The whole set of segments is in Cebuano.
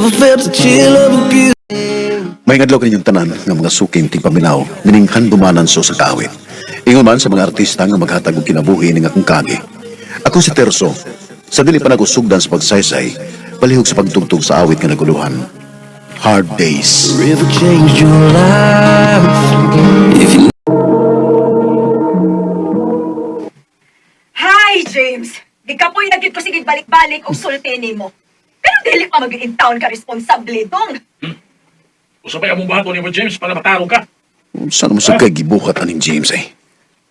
Never felt the chill of abuse. May adlaw kaninyong tanan nga mga suking tigpaminaw mining handumanan so sa kaawit. Ingon man sa mga artista nga maghatag og kinabuhi ning akong kagi. Ako si Terso. Sa dili pa nagusugdan sa pagsaysay, palihog sa pagtugtog sa awit nga naguluhan. Hard Days. River changed your life. If you Hi, James! Gikapoy na gid ko sige balik-balik og sulti nimo. Pero dili pa mag in town ka responsable dong. Usapay among buhaton nimo, James, para matarong ka. Saan mo sa kay gibuhat aning James ay?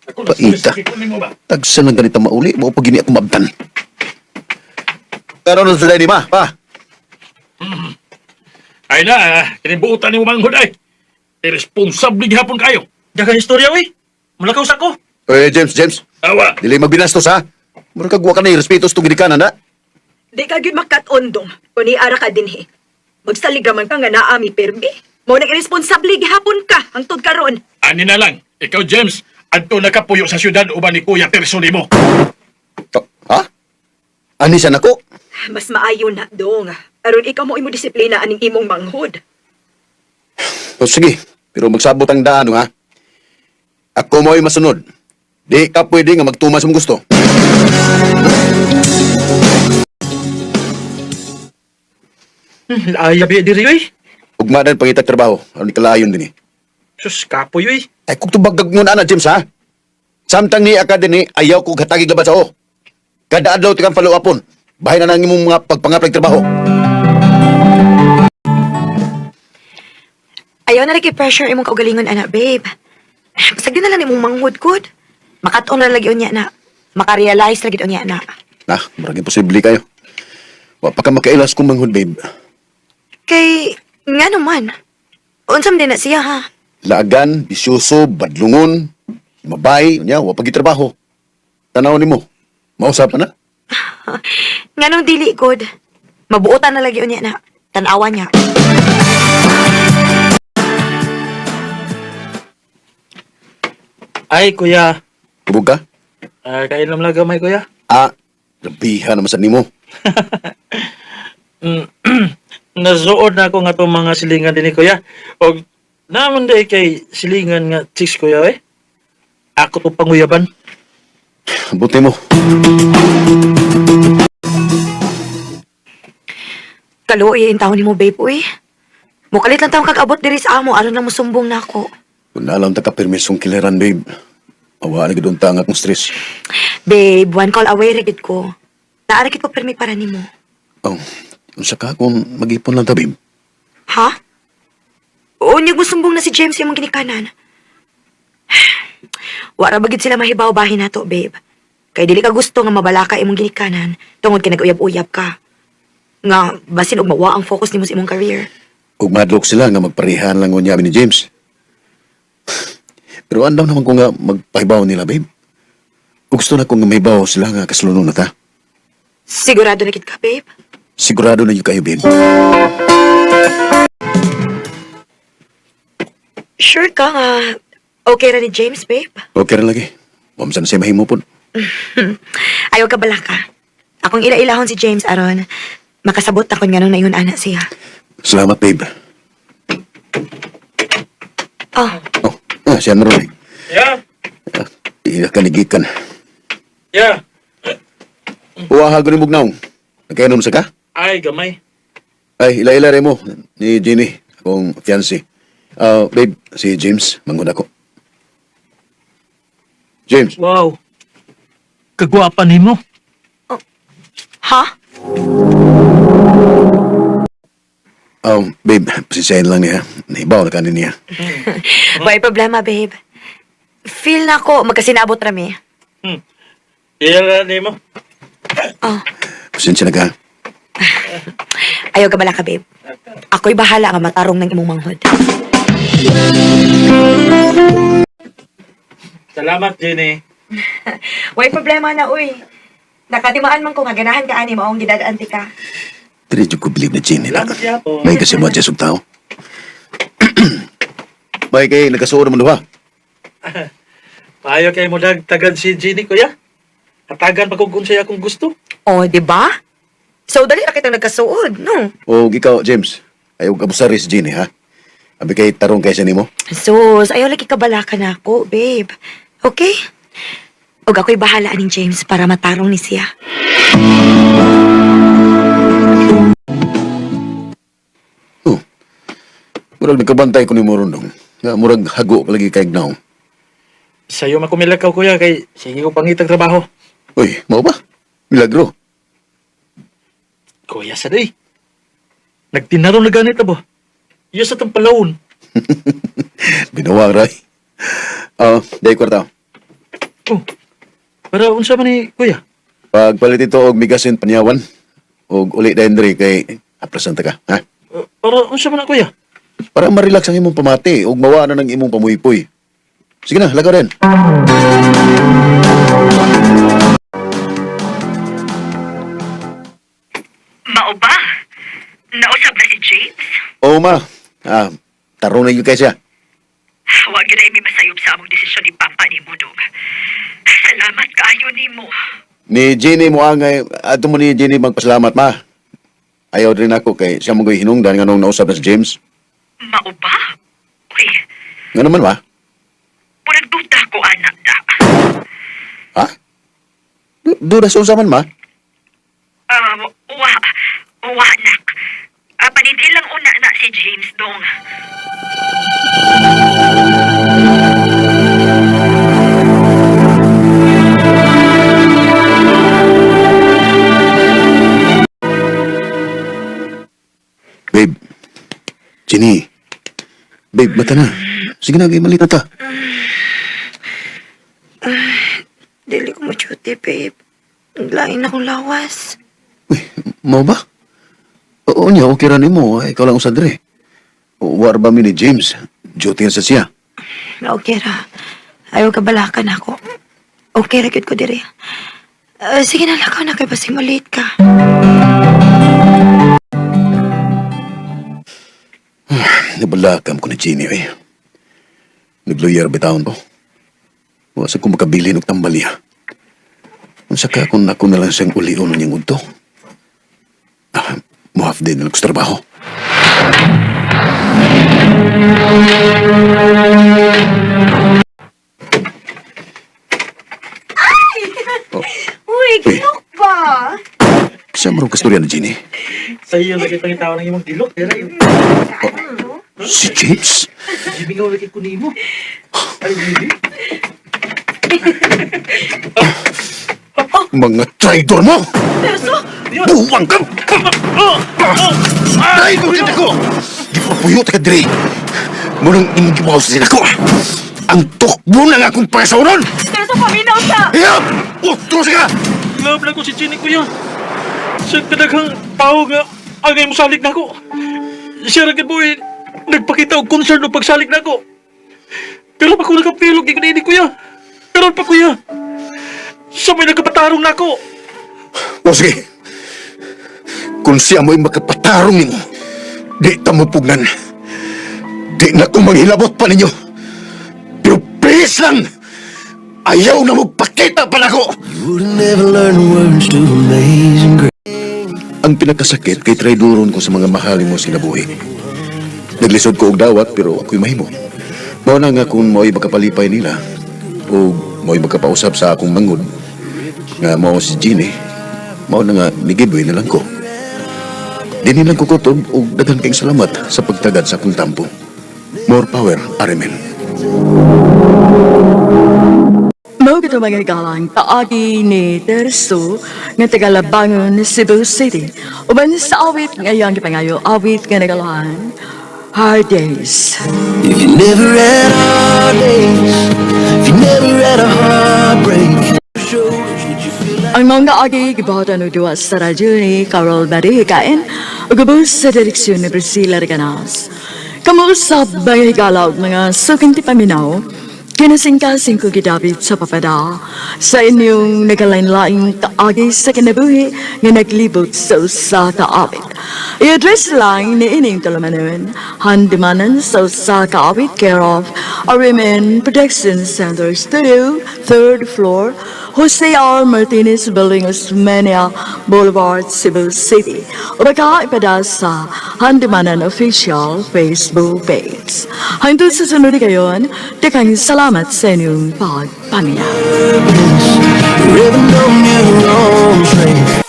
Ako, Paita. nasa- nimo ba? Tagsa lang ganita mauli, mao pa gini ako maabdan. Karon na sila ni ma, pa. Ay na, kinibuotan nimo manghod ay. Irresponsable gihapon kayo. Daghang istorya, uy. Mulakaw sa ko. Eh James, James, Awa. dili magbinastos ha. Mura kag wa ka na respeto sa tong ginikanan na. Di ka gyud makat-on dong kun iara ka dinhi. Magsalig ra man ka nga naa mi permi. Mao nang irresponsable gihapon ka hangtod karon. Ani na lang, ikaw James, adto nakapuyo sa syudad uban ni Kuya Terso nimo. Oh, ha? Ani sa nako? Mas maayo na dong. Aron ikaw mo imo disiplina aning imong manghod. O sige, pero magsabot ang daan ha. Ako mo'y masunod. Di ka pwede nga magtuma sa mong gusto. Ayabi diri, uy. Ugma na pangitag trabaho, aron kalayon din eh. Sus, kapoy, uy. Ay kung tubag ngon ana James ha. Samtang ni ka dinhi, ayaw ko hatagig laban sa o. Kada adlaw tikang follow upon. Bahin na nang imong mga pagpangaplag trabaho. Ayaw na lagi pressure imong kaugalingon, anak, babe. Basta di na lang imong manghud good. Makatong na lagi unya na. Makarealize lagi unya na. Nah, murag imposible kayo. Wa pa ka makailas kung manghud babe. Kay, nga naman. Unsam din na siya, ha? Laagan, bisyoso, badlungon, mabay, unya, wa pa gitrabaho. Tanaw nimo. Mausap pa na. Nga nung dili, good. Mabuotan na lagi unya na. Tanawa niya. Ay, kuya. Tubog ka? Ah, kainom lang gamay, kuya. Ah, grabihan naman sa nimo. Nasuod na ako nga itong mga silingan din ni kuya. Og naman day kay silingan nga chicks, kuya, eh. Ako to panguyaban. Buti mo. Kaluoy yung taon nimo, babe, uy. Mukalit lang taong kag-abot diri sa amo, aron lang musumbong na ako. Kung alam ta ka permisong kiliran, babe. Awa na gid unta ang akong stress. Babe, one call away, rigid ko. Naarikit ko permi para nimo. Oh, unsa ka kung mag-ipon lang ta, babe? Ha? Unyag musumbong na si James yung ginikanan. Wara bagid sila mahibaw bahin nato, babe. Kay dili ka gusto nga mabalaka imong ginikanan tungod kay nag-uyab-uyab ka. Nga basin og mawa ang focus nimo sa imong career. Ug madlok sila nga magparehan lang unya ni James. Pero andaw naman ko nga magpahibaw nila, babe. Ug gusto na ko nga mahibaw sila nga kaslunon na ta. Sigurado na gid ka, babe. Sigurado na yun kayo, babe. Sure ka nga okay ra ni James, babe. Okay ra lagi. Wamsan na siya mahimo pod. Ayaw ka balaka. Akong ila-ilahon si James aron makasabot akon nganong naingon ana siya. Salamat, babe. Oh, Oh, ah, siya na ron eh. Yeah, Ah, Iya ka nigikan. yeah. Uwaha ko ni Mugnaw. Nagkainom sa ka? Ay, gamay. Ay, ila-ila rin mo ni Jenny, akong fiancé. Ah, babe, si James, manghud ako. James, Wow. Kagwapa nimo. ha? Babe, pasensyahin lang niya. Nahibaw na kanin niya. Way problema, babe. Feel na ko magkasinabot rami. Iya nimo. Oh. Pasensya na ka. Ayaw ka bala ka, babe. Ako'y bahala nga matarong ng imong manghod. Salamat, Jenny. Way problema na, uy. Nakatimaan man ko nga ganahan ka ani maong gidadaan ti ka. Dili jud ko believe na Jenny na. Salamat yapon. May kasi mo og tao. May kay nagkasuod naman duha. Maayo kay mo dagtagan si Jenny, kuya. Hatagan pa kung unsay akong gusto. Oh, di ba? So dali ra kitang nagkasuod, no? O ikaw, James, ayaw abusari si Jenny, ha? Abi kay tarong kaysa nimo. Sus, ayaw lagi kabalaka na ako, babe. Okay? Og ako'y bahala aning James para matarong ni siya. Oh. Murag nagkabantay ko ni Morondong. Nga murag hago palagi kay gnaw. Sa'yo makumilakaw kuya kay sige ko pangitag trabaho. Uy, mao ba? Milagro. Kuya sa day. Nagtinarong na ganit ba? Iya sa tong palawon. Binawang ray. Ah, day kwarta. Oh. Para unsa man ni kuya? Pagpalit ito og migasin panyawan og uli dayon diri kay aprasan ta ka, ha? Para unsa man na kuya? Para ma-relax ang imong pamati ug mawa na ng imong pamuypoy. Sige na, lagaw rin. Mao ba? Nausap na si James? Oo, ma. Ah, tarong na yun kay siya. Wa gyud ay may masayop sa among desisyon ni Papa ni Dong. Salamat kaayo nimo. Ni Jenny mo ang ato mo ni Jenny magpasalamat, ma. Ayaw din ako kay siya mo hinungdan nganong nausap na si James. Mao ba? Uy, Nga naman, ma? murag duda ko anak da. Ha? Duda sa unsa man, ma? Wa, wa anak. Panindi lang una na si James dong. Babe. Jenny. Babe, mata na. Sige na, malit na ta. Dili ko machuti, babe. Lain akong lawas. Uy, mau ba? Oo niya, okay ra nimo. Ikaw lang usad dre. War ba mi ni James? Duty na sa siya. Okay ra. Ayaw ka balakan ako. Okay ra gyud ko diri. Sige na lakaw na kay basig malate ka. Nabalakam ko ni Jenny, eh. Nagluyar bitawon ko. Wa sa ko makabili og tambal niya. Unsa ka kung ako na lang siyang ulion niyang udto? Ah, mo half day na lang ko sa trabaho. Uy, ginok ba? Siya marong kastorya ni Jenny. Sa'yo lagi pangitaw ng imong gilok. Dira yung Si James? Jimmy nga lagi ko nimo. Ay, Jimmy. Mga traitor mo! Buwang ka! Traitor din ako! Gipapuyo ta ka diri. Munang imong gibaw sa ako. Ang tukbo na nga akong pangasawron! Terso, paminaw sa! Hiyap! Utro ka! Love lang ko si Jenny kuya. Sa kadaghang tao nga angay mo salik nako. Siya ra gid mo eh, nagpakita og concern og pagsalig nako. Pero pa ko nakapilog gid ni kuya. Karon pa kuya. Sa may nagkapatarong nako. O sige. Kung siya mo'y makapatarong nimo, di ta mo pugnan. Di na ko manghilabot pa ninyo. Pero please lang! Ayaw na mo pakita pa nako! Would never learn the words to Amazing Grace. Ang pinakasakit kay traidoron ko sa mga mahal mo sinabuhi. Naglisod ko og dawat pero ako'y mahimo. Mao na nga kung mao'y makapalipay nila o mao'y makapausap sa akong mangod nga mao si Jeannie, mao na nga nigibay na lang ko. Di nilang kukutob og daghan kayong salamat sa pagtagad sa akong tampo. More power, Arimen. Mao gito mga galang paagi ni Terso nga taga-Labangon, Cebu City. Uban sa awit nga iyang gipangayo awit nga nagalahan Hard Days. If you never had hard days, if you never had a heartbreak, shows that you feel like Ang mga agi gibuhatan og duwa sa radyo ni Carol Marihikain ug ubos sa direksyon ni Priscilla Reganas. Kamuusap mga higala ug mga suking tipaminaw, kinasingkasing ko gidapit sa papada sa inyong nagalain-laing kaagi sa kinabuhi nga naglibot sa usa ka awit. I-address lang ni ining tulumanon, handimanan sa usa ka awit care of RMN Production Center Studio, third floor, Jose R. Martinez Building, Osmeña Boulevard, Cebu City. O baka ipada sa Handumanan Official Facebook page. Hangtod sa sunod kayon, daghang salamat sa inyong pagpaminaw. Ribbon on your own strength.